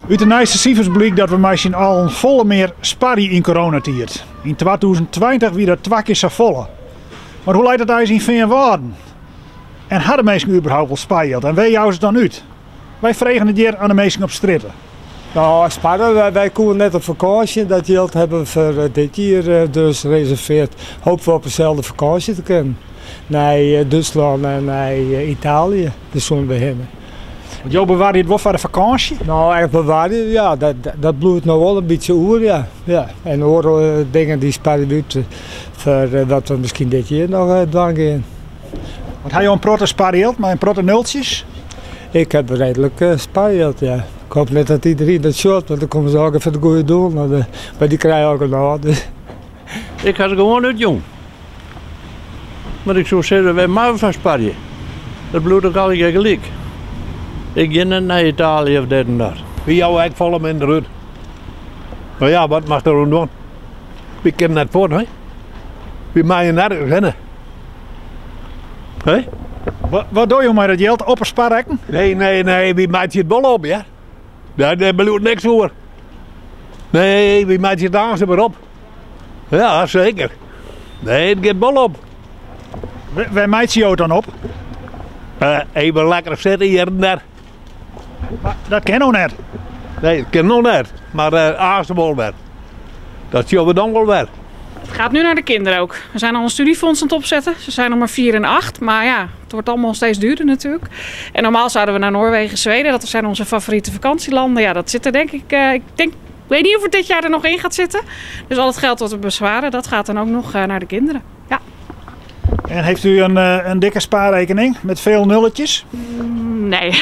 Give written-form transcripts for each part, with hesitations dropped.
Ut de nijste sifers blykt dat we mei syn allen folle mear sparje yn coronatiid. Yn 2020 wie dat twa kear safolle. Mar hoe leit it eins yn Feanwâlden? En ha de minsken überhaupt wol sparjild en wêr jouwe se it dan út? Wy fregen it hjir oan de minsken op strjitte. No, sparre, wy koene net op fakânsje. Dat jild hawwe we foar dit jier dus reserveard. Hoopje we op deselde fakânsje te kinnen. Nei Dútslân en nei Italië, dêr soene we hinne. Want jo bewarje it wol foar de fakânsje? No, echt bewarje, ja, dat, dat bliuwt no wol in bytsje oer, ja. ja. En oare dingen dy sparje we út foar wat we miskien dit jier noch dwaan gean. Want ha jo in protte sparjild mei in protte nultsjes? Ik ha reedlik sparjild, ja. Ik hoop net dat iedereen dat sjocht, want dan komme se ek foar it goede doel. Mar dy krije ook genôch. Dus. Ik ha it gewoan útjûn. Mar ik soe sizze, wêr moatte we foar sparje? It bliuwt ek allegear gelyk. Ik gean net nei Italië of dit en dat. Wy jouwe ek folle minder út. Mar ja, wat moatst der oan dwaan? Wy kinne net fuort, hè? Wy meie nergens hinne. Hè? Wat dogge jo mei dat jild op 'e sparrekken? Nee, nee, nee, wy meitsje it wol op, ja. Dêr bliuwt niks oer. Nee, wy meitsje it aanst wer op. Ja, seker. Nee, it giet wol op. Wêr meitsje jo it dan op? Even lekker sitte hjir en dêr. Mar dat kin no net. Nee, dat kin no net. Mar aanst wol wer. Dat sjogge we dan wol wer. Het gaat nu naar de kinderen ook. We zijn al een studiefonds aan het opzetten. Ze zijn nog maar 4 en 8. Maar ja, het wordt allemaal steeds duurder natuurlijk. En normaal zouden we naar Noorwegen, Zweden. Dat zijn onze favoriete vakantielanden. Ja, dat zit er denk ik... ik denk, ik weet niet of het dit jaar er nog in gaat zitten. Dus al het geld wat we besparen, dat gaat dan ook nog naar de kinderen. Ja. En heeft u een dikke spaarrekening met veel nulletjes? Nee,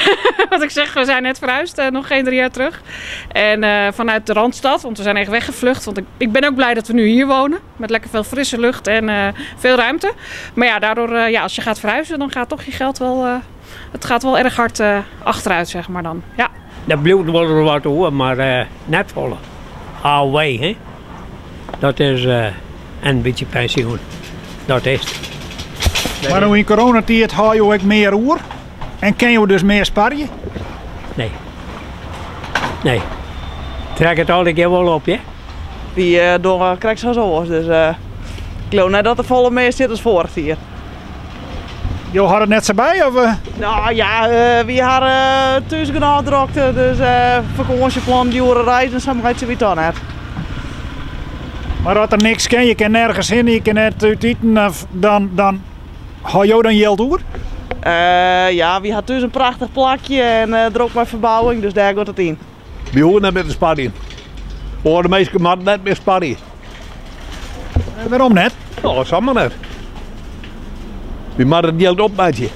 wat ik zeg, we zijn net verhuisd, nog geen 3 jaar terug. En vanuit de Randstad, want we zijn echt weggevlucht. Want ik ben ook blij dat we nu hier wonen. Met lekker veel frisse lucht en veel ruimte. Maar ja, daardoor, ja, als je gaat verhuizen, dan gaat toch je geld wel... het gaat wel erg hard achteruit, zeg maar dan. Ja. Dat blijft wel wat hoor, maar net volle. AOW, hè? Dat is een beetje pensioen. Dat is het. Maar nu in coronatijd haal je ook meer oer? En kun je dus meer sparren? Nee. Nee. Trek het altijd keer wel op, hè? Die door krijgt zo zoals, dus ik geloof net dat er volle meer zit als vorig jaar. Jo had het net zo bij? Of? Nou ja, we hadden thuis genoeg drukte, dus vakantieplan, dure reizen, zo gaat ze weer dan net. Maar als er niks kan, je kan nergens heen, je kan net uit eten, dan haal je dan geld door? Ja, we hadden thuis een prachtig plakje en druk met verbouwing, dus daar gaat het in. We hoeven net meer te sparren. Oh, de meesten moeten net meer sparren. Waarom net? Nou, dat is allemaal net. We moeten het geld opmaken.